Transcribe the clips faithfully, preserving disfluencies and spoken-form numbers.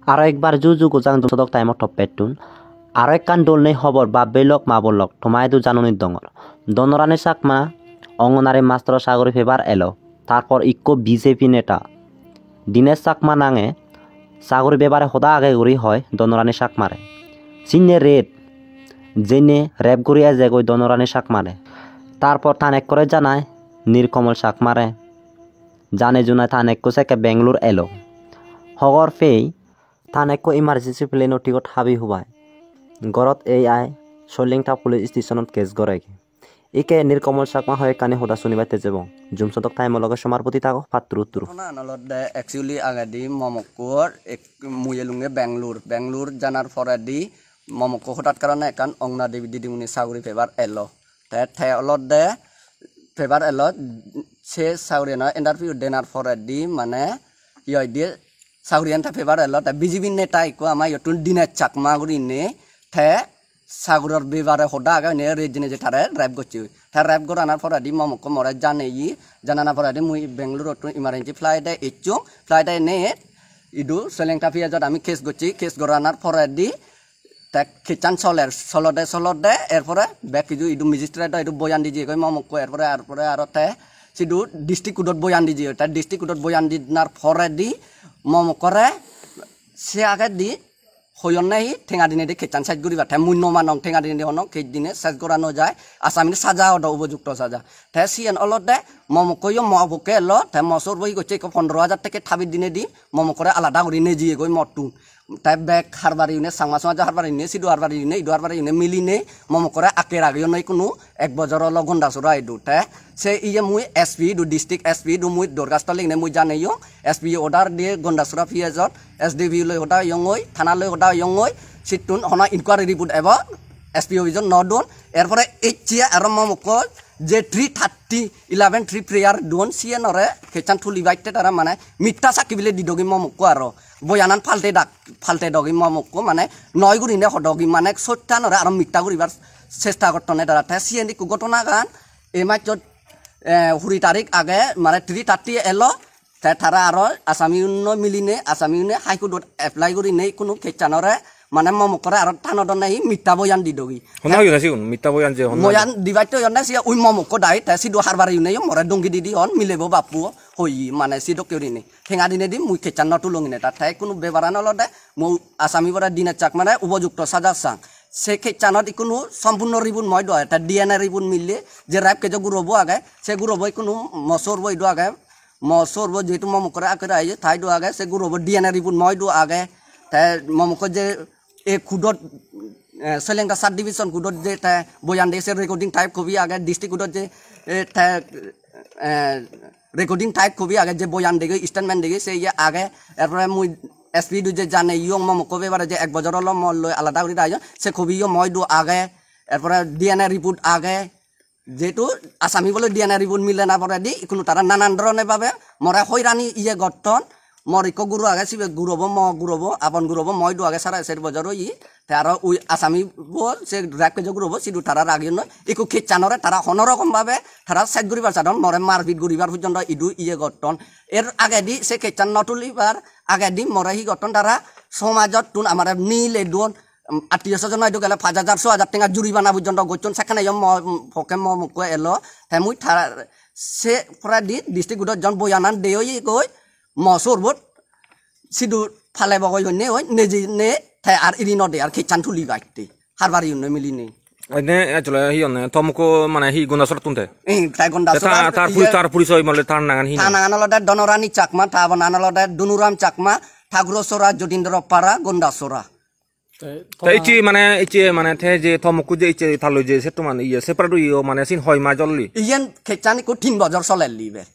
Aro ekbar ju ju gojang Jum Sodok Time-o toppettun. Aro ekkan dol nei hobor, bab-bei lok, ma-bon lok, toma idu janoni dongor. Donorani Chakma Anganwadi mastor sagori pebar elo. Tarpor ikko B J P neta Dinesh Chakma nange sagori pebare hoda age guri hoi Donorani Chakmare. Sinne ret, jeinei rape guri ejegoi Donorani Chakmare. Tarpor ta nekkore janai Nilkamal Chakmare. Janei junai ta nekko sekke Bangalore elo. Hobor pei ta nekko emergency plane-o ticket habi hubai gorot ei ai Soilengta police station-ot case goregi. Ikke Nilkamal Chakma hoyekkani hoda sunibatte jebong. Jum Sodok Time-o loge somar pudi tago, patturu turu. Ghotonan olode actually agedi mo mokko ek-, mui elunge Bangalore. Bangalore janar poredi mo mokko hotat karone ekkan Anganwadi didimuni sagori pebar elo. Te, te olode pebar elo, se sagoriyanot interview denar poredi mane, hi hoide, sagoriyan te pebar elo, te B J P neta ikko ama iyottun Dinesh Chakma gurinei, te sagoror bebare hoda age, ene ret jeinei je tare rape gocche. Te rape goranar poredi mo mokko more janeye, jananar poredi mui Bangalore-ottun emergency flight-e ecchong, flight-e ene idu Soilengta P S-ot ami case gocche, case goranar poredi te case-an soler, solode solode, erpore bek hiju idu magistrate-o idu boyan di jeyegoi mo mokko, erpore, erpore aro te sidu district court-ot boyan di jeyegoi, te district court-ot boyan dinar poredi mo mokkore se agedi hoyonne hi tenga dinedi case-an sej guribar, te mui no manong tenga dinedi hono case dine sej gora no jai, asami saja odo upojukto saja. Te siyen olode mo mokkoyo mo pokke elo, te mo sorbo hi gocche ikko pondro hajar tekke thabi dinedi mo mokkore alada guri nejiyegoi mottun. Te bek harbariyune, Changma somajo harbariyune, sidu harbariyune, idu harbariyune milinei mo mokkore akke rageyonnoi ikkunu ek bojor olo Gondasora idu. Te se iye mui S P idu, district S P idu mui dorgasto liginei mui janeyong. S P order diye Gondasora P S-ot, S D P loi hoda oyongoi, thana loi hoda oyongoi, sittun hono inquiry report ebo S P office-ot no don. Erpore ecche aro mo mokko je three thirty, eleven three prayer don, siyenore case-an tulibatte tara mane mitta sakki bile didogi mo mokko aro. Boyanan palte dak, palte dogi mo mokko, mane noi gurine hodogi, mane sottanore aro mitta guribar chesta gottonne tara. Te siyen ikko ghotonagan ei majsot, eh, kuri tarik age, mane three thirty elo, te tara aro asami unno miline, asami une High Court-ot apply gurine ikkunu case-anore, mane mo mokkore aro tanodonne hi mitta boyan didogi. Honna hoyone sigun, mitta boyan je honna? Boyan dibatte hoyonne siye ui mo mokko dai, te sidu harbariyuneyo more dongi didi hon, milebo bappuo hoye, mane sidokke gurine. Tenga dinedi mui case-an no tulongine ta, te ikkunu bebaran olode mui asami bore Dinesh Chakmare upojukto saja sang. Se case-anot ikkunu sompurno report mo idu age, te D N A report mille je rape case-o gurobo age, se gurobo ikkunu mo sorbo idu age, mo sorbo jehetu mo mokkore akkere aije, ta idu age, se gurobo D N A report mo idu age, te mo mokko je e court-ot, eh, Soilengta sub division court-ot je te boyan de se recording type copy age, district court-ot je, eh, te, eh, recording type copy age, je boyan dege, statement dege, se iye age. Erpore mui S P idu je janeyong mo mokko bebare, je ek bojor olo mo loi alada guri rageyon, se copy-yo mo idu age. Erpore D N A report age. Jehetu asami bole D N A report milena poredi ikkunu tara nanan dhoronor bhabe more hoirani iye gotton. Mor ikko guro age, sibe gurobo, mo gurobo, apon gurobo, mo idu age sare ser bojor oye. Te aro ui asami bo, se rape case-o gurobo, sidu tara rageyonnoi. Ikko case-anore tara hono rokom bhabe tara sej guribar sadon, more marpit guribar pojjonto idu iye gotton. Er agedi se case-an no tulibar agedi more hi gotton tara, somajottun amare nile duon, um, attiyo sojon idu gele pach hajar, so hajar tenga juribana pojjonto gocchon, sekkeneyo mo, um, pokke mo mokko elo. Te mui tara se poredi district court-ot jon boyanan de oyegoi, mo sorbot sidu palebogoi honne oi nejine te ar iri no de ar case-an tulibatte harbariyunne miline. Ene asole hi honne, to mokko mane hi Gondasorattun te? Eh, te Te Gondasora tar, tar puri-, iye tar porisoy mole tar nangan hi ta nang? Nangan olode Donorani Chakma, ta banan olode Dunuram Chakma, Thagurosora, Jotindro Para, Gondasora. Te icche mane, icche mane te je to mokko je icche ta loi je setto mane iye separate oye mane sin hoi mas olli? Iyen case-an ikko tin bojor soler libe.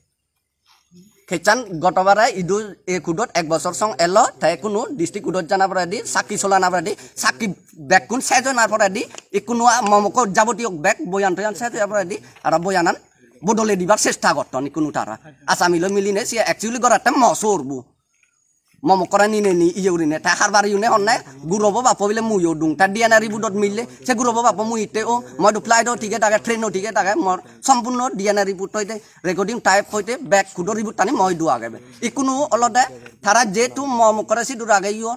Case-an gotobare idu e court-ot ek bojor song elo, te ikkunu district court-ot jana poredi, sakki solana poredi, sakki bekkun sej ona poredi, ikkunu a-, mo mokko jabotiyo bek boyan toyan sej ona poredi, aro boyanan bodole dibar chesta gotton ikkunu tara. Asami loi miline siye actually goratte mo sorbo. Mo mokkore nineni iye gurine, te harbariyune honne, gurobo bappo bile muiyo dung, te D N A report-ot mille, se gurobo bappo mui itte o, mo idu flight-o ticket age, train-o ticket age, mor sompurno D N A report hoite, recording type hoite, bek kudo report-tani mo idu age be. Ikkunu olode tara jehetu mo mokkore sidu rageyon,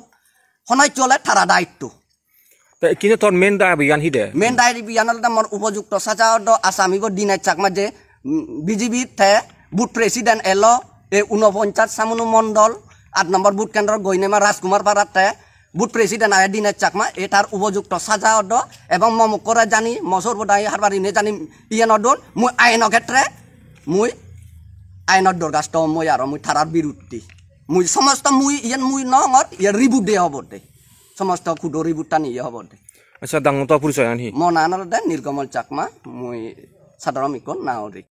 Hono hissu ole tara daitto. Te kintu tor main dabigan hi de? Main dabigan olode mor upojukto saja ordo asamibo Dinesh Chakma je, mm, B J P te board president elo, e unoponchas Samunu Mondol, aat nombor board kendro Goinema Rajkumar Parat te board president age Dinesh Chakma, e tar upojukto saja ordo ebong mo mukkore jani, mo sorbo dai harbarine jani iyen odon, mui aino khetre, mui ainor dorgasto mui aro mui tarar biruddhe. Mui somosto mui iyen mui no hongor, iyen report de hobor de. Somosto kudo report tani iye hobor de. Accha, dangu to porichoyan hi? Mo nang olode Nilkamal Chakma, mui sadharon ekko nagorik.